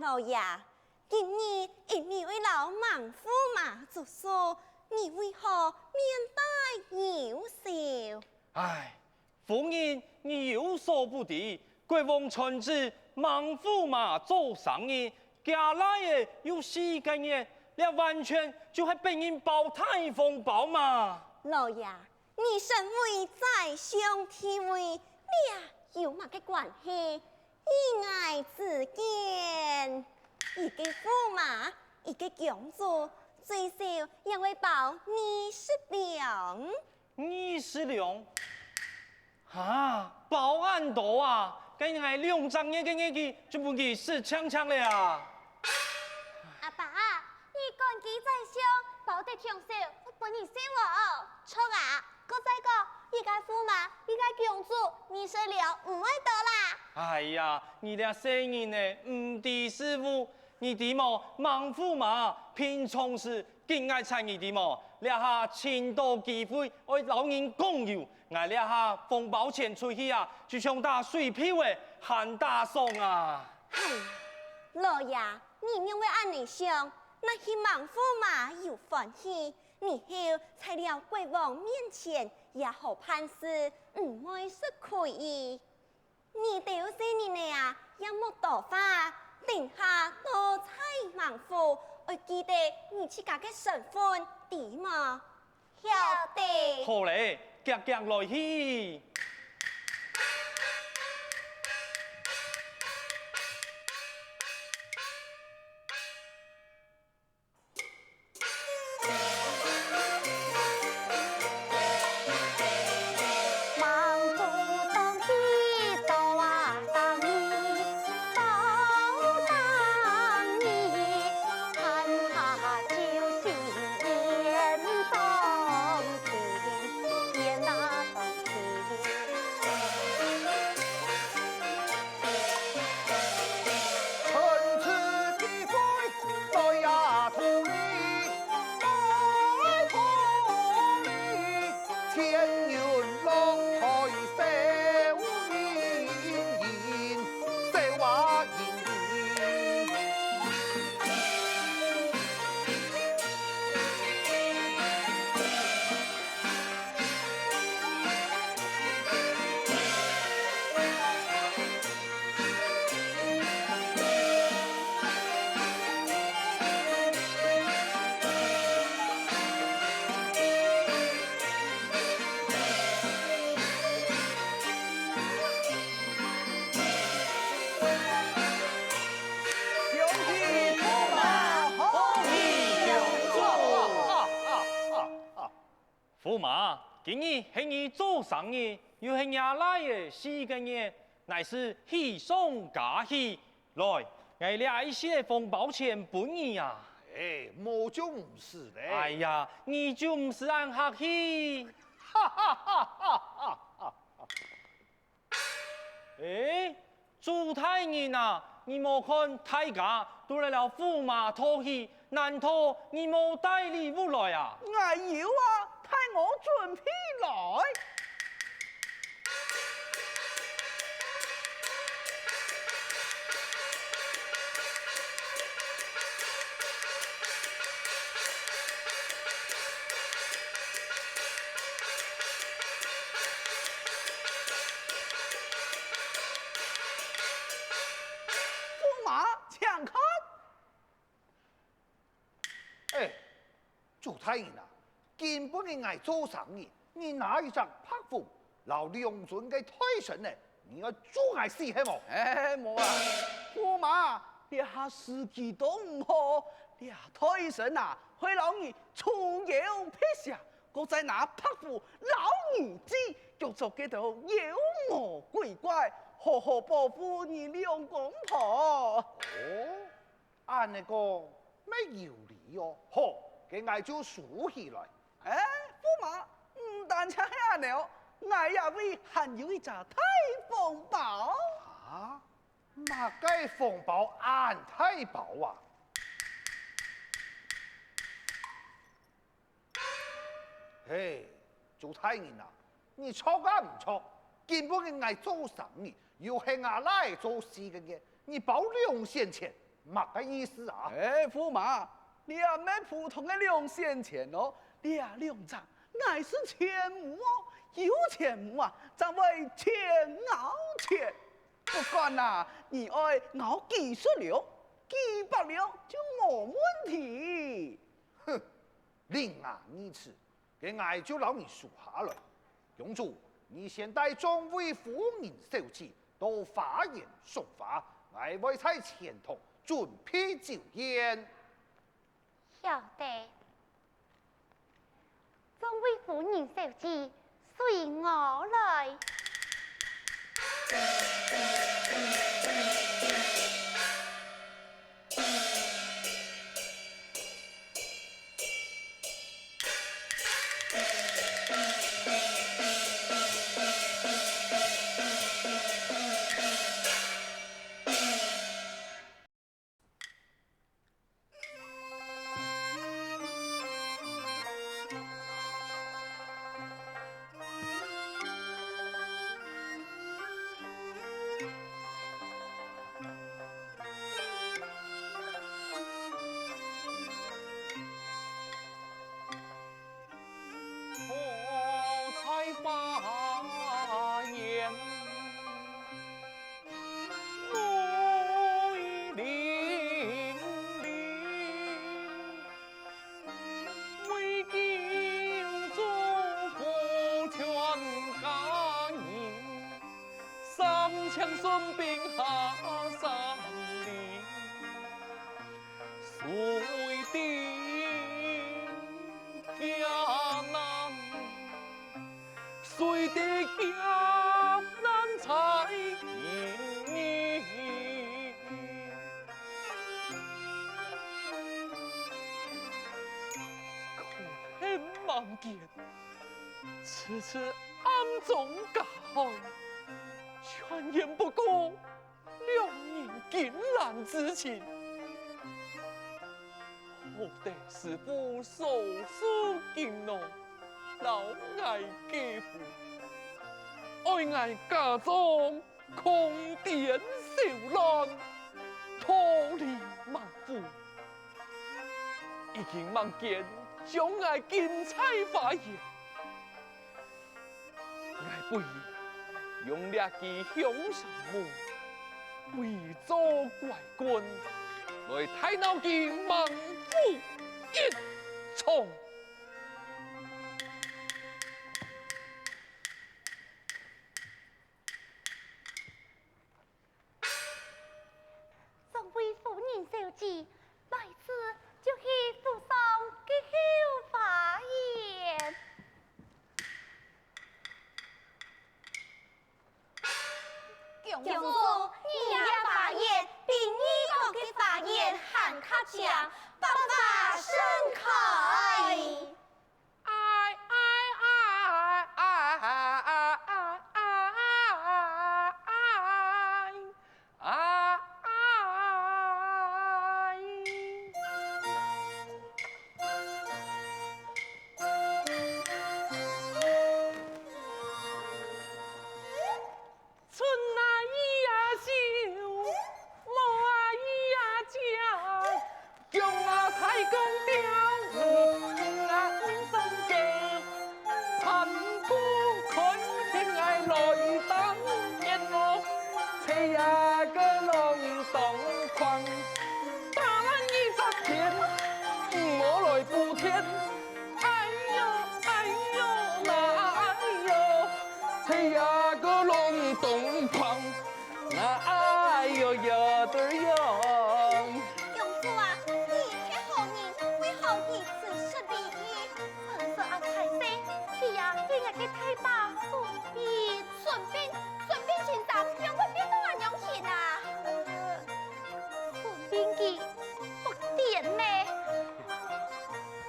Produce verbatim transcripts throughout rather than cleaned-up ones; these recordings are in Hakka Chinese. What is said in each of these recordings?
老爺，今日一味愛摎孟駙馬捉住，你為何面帶憂愁？唉，夫人，你有所不知，國王傳旨孟駙馬做生日，厥倈仔有四個月，這完全就係分人包大紅包嘛！老爺， 你身為宰相地位，這有麼个關係？依𠊎之見，一個駙馬，一個公主，最少也會包二十兩。二十兩？哈，包恁多啊！該𠊎兩隻月个月給就分佢使淨淨了啊！阿爸，你趕佢宰相，包得暢銷，分你笑哦！著啊！ 過再講，一個駙馬，一個公主，二十兩毋會多啦。哎呀，你這細人仔，毋知時務，你知無？孟駙馬平常時盡愛睬你，知無？這下尋著機會愛摎人講有，𠊎這下紅包錢出去啊，就像打水漂仔，還打爽啊！唉，老爺，你仰會恁仔想？若係孟駙馬有歡喜， 日後在了國王面前也好辦事，毋會食虧。你兜細人仔啊，也莫多話，等下到採孟駙，愛記得你自家个身份，知無？曉得。好咧，遽遽來去。恭喜驸馬，驸馬，今日係你做生日，又係若倈仔四個月，乃是喜上加喜。來，𠊎這一息仔紅包錢分你啊！哎，無就毋使咧。哎呀，你就毋使恁客氣。哈哈哈哈哈哈！ 欸，朱大人啊，你無看大家都來摎驸馬道喜，難道你無帶禮物來啊？𠊎有啊，待𠊎準備來。 驸馬，請看！哎，朱大人啊，今晡日𠊎做生日，你拿一隻白虎，摎兩尊个財神呢，你愛咒𠊎死係無？哎，無啊，驸馬，這下時機都毋好，這財神啊，會摎你除妖辟邪， 過再拿白虎摎你祭，逐走該兜妖魔鬼怪，好好保護你兩公婆。哦，恁仔講乜有理哦。好，該𠊎就收起來。哎，驸馬，毋單淨係恁仔哦，𠊎這位還有一隻大紅包。啊？麼个紅包恁大包啊？ 嘿，朱大人啊，你著啊毋著？今晡日𠊎做生日，又係吾倈仔做四個月，你包兩仙錢，麼个意思啊？哎，駙馬，這毋係普通个兩仙錢哦，這兩隻乃係錢母哦，有錢母啊，正會錢咬錢。不管啦，你愛咬幾十兩、幾百兩就無問題。哼，伶牙俐齒，該𠊎就摎你收下來。公主，你先帶眾位夫人小姐到花園賞花，𠊎會在前堂準備酒宴。曉得。眾位夫人小姐，隨我來。可恨盲間， 次次暗中加害，全然不顧兩人金蘭之情。好得師父手持金囊，摎𠊎救護，愛𠊎假裝 空癲手亂，脫離猛虎。如今盲間將𠊎禁在花園，𠊎不如用這支香山木，偽作怪君，來大鬧佢猛虎一場。 眾位夫人小姐，來此就係府上个後花園。公主，你這花園比異國个花園還較靚，百花盛開。 春啊雨啊秋，夏啊雨啊朝，強啊大江，長啊五山溝，盤古開天，𠊎來打天哦，吹啊个龍當狂，打爛二十天，毋好來補天。 哎喲，哎喲，那哎喲，吹呀个龍當狂，那哎喲喲的喲。公主啊，你係好人，為何如此失禮？真係恁歹勢，佢啊，係𠊎个大伯孫臏。孫臏，孫臏先生，仰會變到恁樣形啊？呃，孫臏佢發癲咩？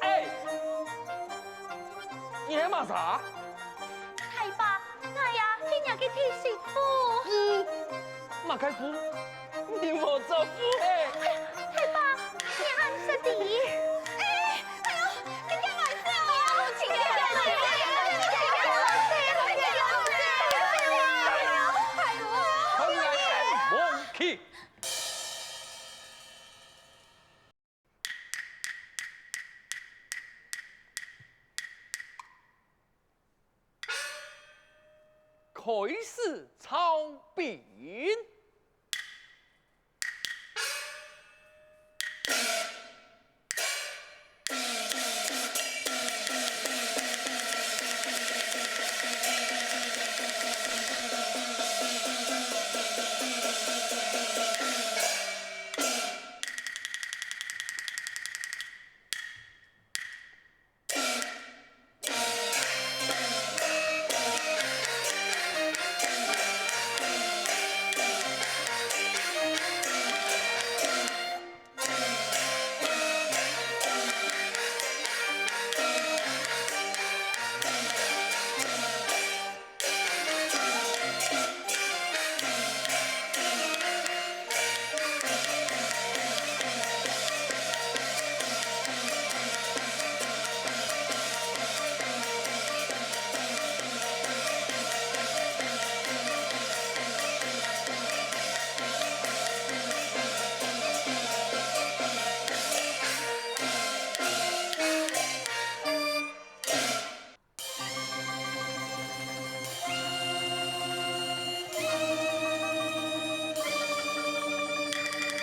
哎，你係麼儕？大伯，𠊎啊，係若个弟媳婦。嗯，麼个婦？你無做婦嘿？大伯，你恁失禮。哎，哎喲，你驚𠊎走啊？你驚𠊎走啊？你驚𠊎走啊？哎喲，哎喲，哎喲，哎喲，哎喲，哎喲，哎喲，哎喲，哎喲，哎喲，哎喲。 看𠊎看無去。開始操兵。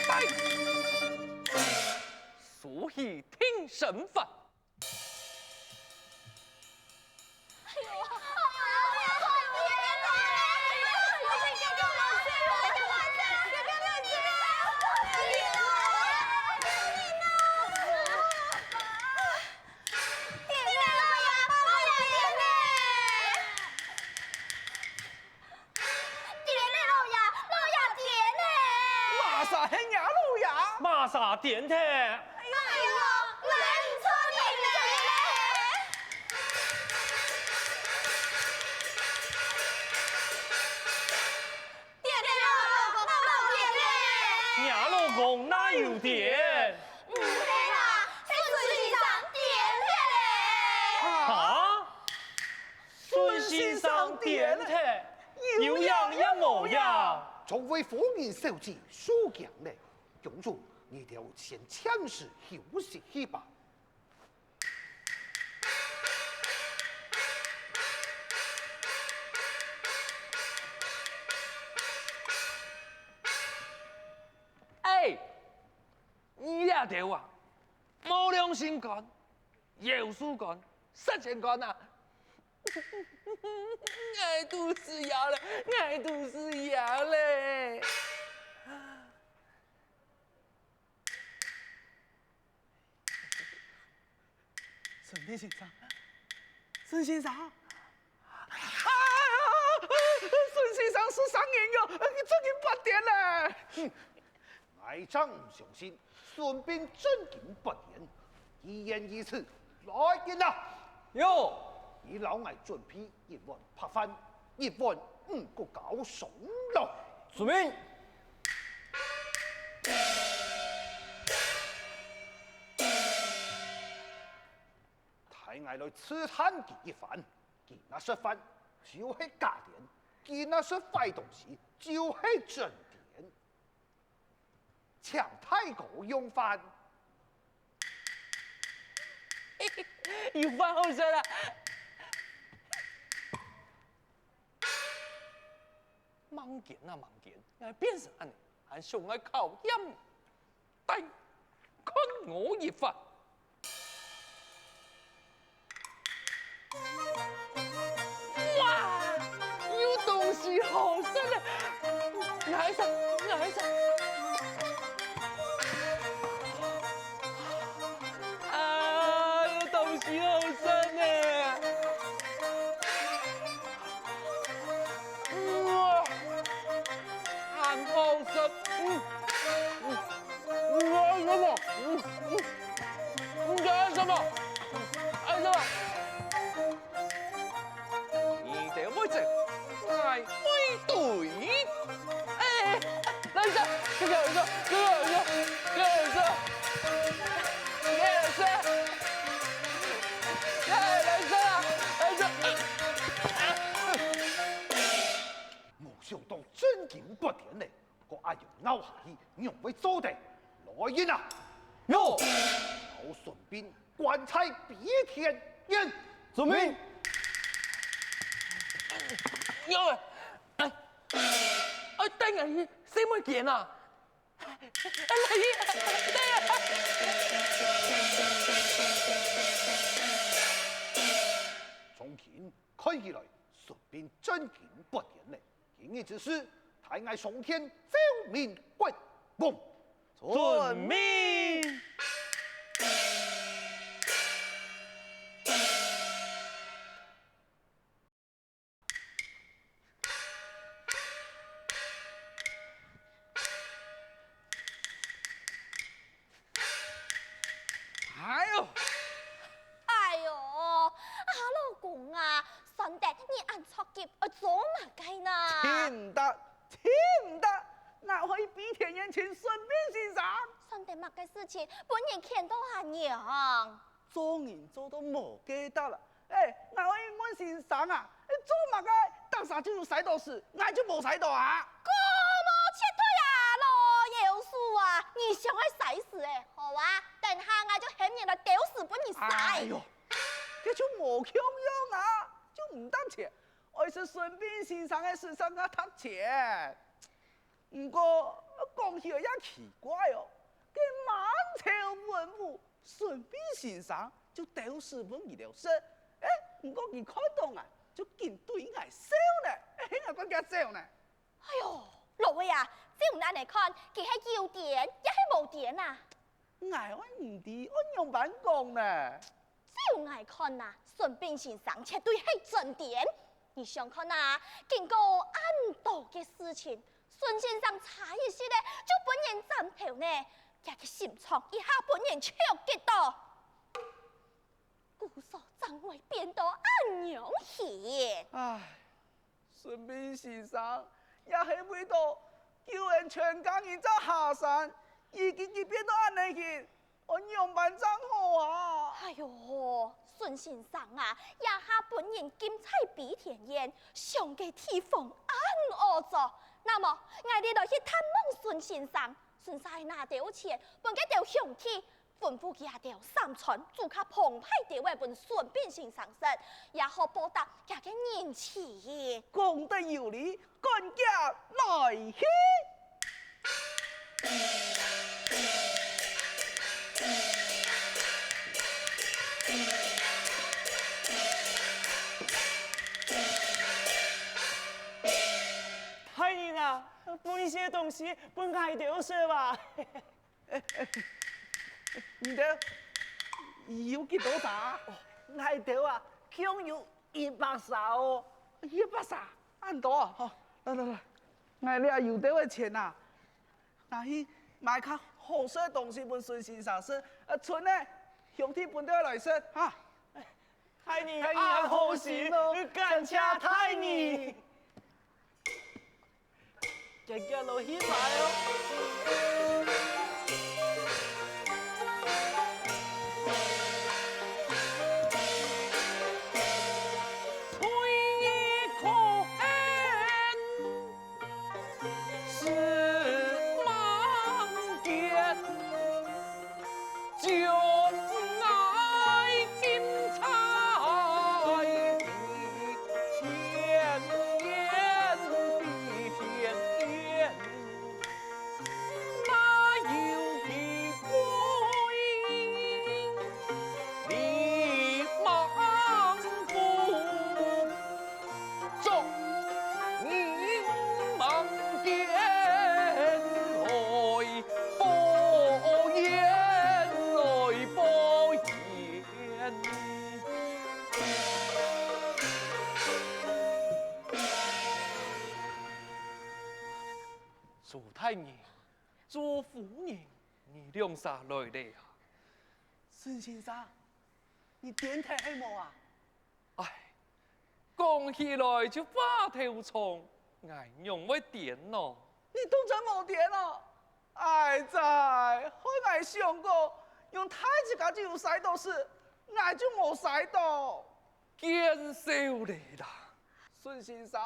来，竖起挺身法。点呢，老爷，老爷点呢！么儕係若老爺？么儕点忒？哎喲，來毋出面咧！點呢，老公，老公點呢！若老公哪有點？毋係啦，係孫先生點忒咧！哈？ 孫先生點忒，有影也無影。眾位夫人小姐，休驚了，公主，你兜先暫時休息去吧。哎，你這兜啊，無良心肝，夭壽肝，食錢肝啊！ 𠊎肚屎枵了，𠊎肚屎枵了。孫先生，孫先生，啊！孫先生係生人喲，佢真經發癲了。哼， 𠊎正毋相信孫臏真經發癲。既然如此，來人啊！有！你摎𠊎準備一碗白飯，一碗五穀高湯來。遵命。待𠊎來試探佢一番，佢若食飯，就係假癲；佢若食壞東西，就係真癲。 請大哥用飯。有飯好食啊！吂見啊吂見，𠊎變成恁呢，還想愛考驗？來，看我一番！ 哇，有東西好食了！𠊎愛食，𠊎愛食！啊，有東西好食呢！哇，還好食！嗯，嗯。 你愛什麼？嗯，嗯，你愛什麼？愛什麼？你兜會走，𠊎會追。哎，來一隻，這個有一個，這個有一個，這個有一個，這個有一個，哎，來一隻啊，來一隻。無想到真經發癲呢， 過恁樣鬧下去，仰會做得？來人啊！有！摎孫臏關在比天殿！遵命！有！哎，等下去洗手間啊！哎，來去，等下。從今看起來，孫臏正經發癲了。今日之事，待𠊎上殿奏明國王。遵命。 哎喲！哎喲，啊，老公啊，算得你恁著急，愛做麼个呢？停毋得，停毋得！𠊎愛去莆田縣尋孫臏先生。算得麼个事情，分人譴到恁樣？ 做人做到無格搭啊！哎，𠊎愛問先生啊，哎，做麼个逐儕就有使到屎，𠊎就無使到啊？姑母，絕對啊，老妖叔啊，你想愛使屎欸，好啊，等下𠊎就喊人來丟屎分你使。哎喲，這就無共樣啊，就毋值錢，愛食孫臏先生个屎正較值錢。 毋過，講起來也奇怪哦，該滿朝文武，孫臏先生就丟屎分佢兜食。哎，毋過佢看到𠊎，就緊對𠊎笑呢，哎，𠊎分佢笑呢。哎喲，老妹啊，照你恁樣看，佢係有癲也係無癲啊？𠊎也毋知愛仰般講呢。 照𠊎看啊，孫臏先生絕對係真癲。你想看啊，經過恁多个事情，孫先生差一息仔就分人斬頭呢，厥个心臟一下分人著急到，故所正會變到恁樣去。唉， 孫臏先生也係為著救𫣆全家人正下山，如今佢變到恁樣形，愛仰般正好啊？哎喲，孫先生啊，這下分人禁在莆田縣，想个地方恁惡做。那麼，𠊎俚來去探望孫先生，順續拿兜錢分該兜鄉親， 吩咐佢兜三餐煮較豐沛兜仔分孫臏先生食，也好報答厥个人情。講得有理，趕緊來去！大人啊，分一息東西分𠊎兜食啊！ 你兜有幾多儕？𠊎兜啊，共有一百儕哦。一百儕，恁多啊！好，來來來，𠊎這有兜个錢啊，拿去買較好食个東西分孫先生食，賰个，兄弟分兜來食哈。大人恁好心哦，感謝大人。 遽遽落去買哦。蘇大人，蘇夫人，你兩儕來了啊！孫先生，你癲忒係無啊？唉， 講起來就話頭長，𠊎仰會癲呢？你當真無癲哦？唉哉，害𠊎想講，仰大自家就有使到屎，𠊎就無使到。見笑了啦！孫先生，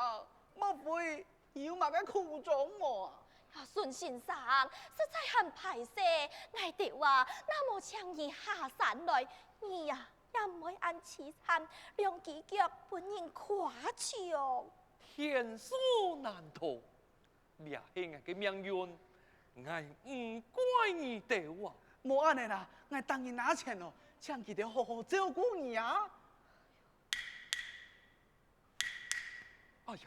莫非有麼个苦衷無啊？啊，孫先生，實在還敗勢，𠊎兜啊，若無請你下山來，你啊， 也毋會恁悽慘，兩支腳分人挾著。天數難逃，這係𠊎个命運，𠊎毋怪你兜啊。無恁呢啦，𠊎逐日拿錢哦，請佢兜好好照顧你啊。哎呀，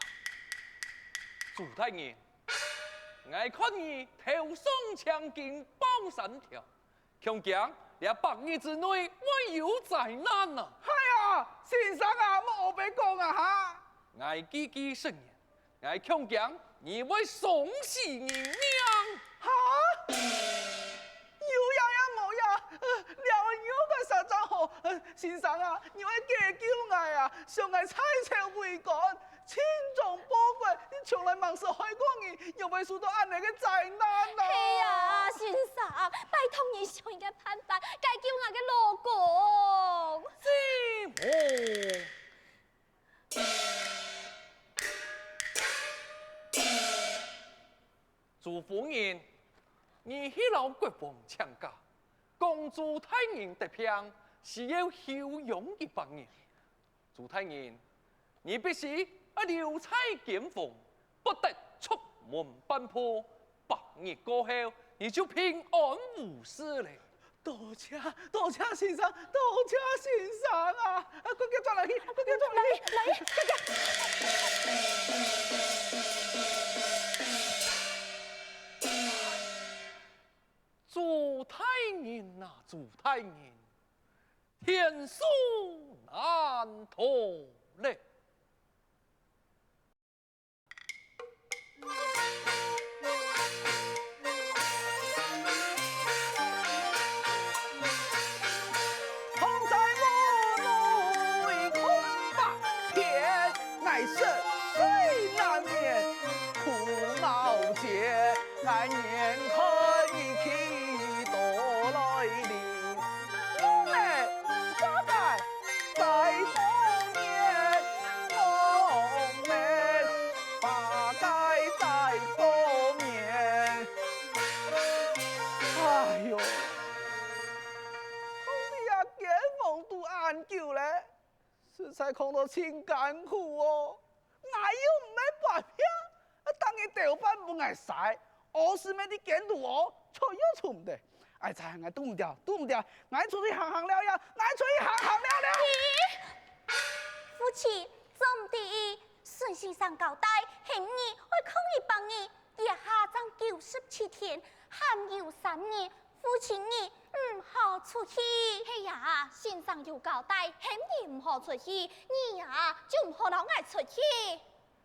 朱大人，𠊎看你頭上青筋包山頭， 恐驚這百日之內會有災難啊！哎呀，先生啊，莫烏白講啊哈！𠊎句句實言，𠊎恐驚你會喪失人命。哈？有影也無影，呃，這位有个啥正好？呃，先生啊，你愛解救𠊎啊，想𠊎在朝為官， 盡忠報國，你從來吂識害過人，仰會受到恁呢个災難呢？係啊，先生，拜託你想一個辦法，解救𠊎个老公。姐妹，朱夫人，你去摎國王請假，講朱大人得病，需要休養一百日。 朱大人，你必須愛留在間房，不得出門半步。百日過後，你就平安無事了。多謝，多謝先生，多謝先生啊！啊，快叫轉來去，快叫轉來去！來，來，朱大人啊，朱大人！ 天數難逃咧。哎喲，空在這間房肚恁久咧， 實在囥到盡艱苦哦！𠊎又毋係發病，逐日兜飯分𠊎使，屙屎乜在間肚屙，出又出毋得。哎呀，𠊎堵毋著，堵毋著，𠊎出去行行尞尞，𠊎出去行行尞尞！咦，夫妻，做毋得，孫先生交代，喊你愛囥一百日，這下正九十七天，還有三日， 夫妻你毋好出去。係啊，先生有交代，喊你毋好出去，你啊就毋好摎𠊎出去。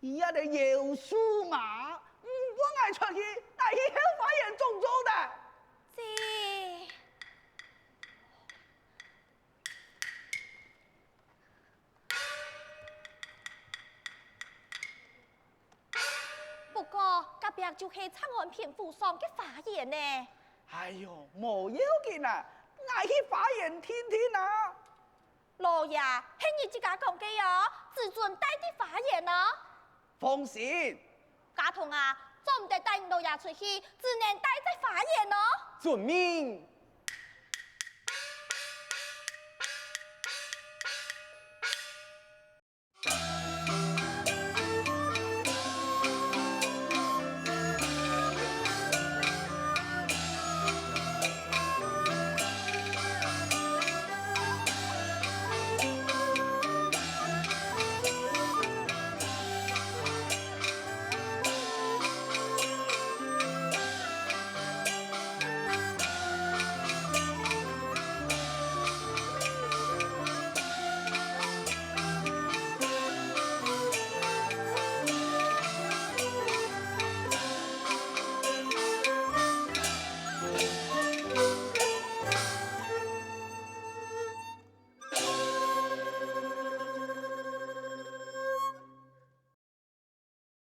你這兜妖術嘛，毋分𠊎出去，𠊎去後花園種樹得。這 不過，隔壁就係長安平府上个花園呢。哎喲，無要緊啊，𠊎去花園定定啊。老爺，係你自家講个哦，只准戴在花園哦。放心。家童啊，做毋得帶你老爺出去，只能戴在花園哦。遵命。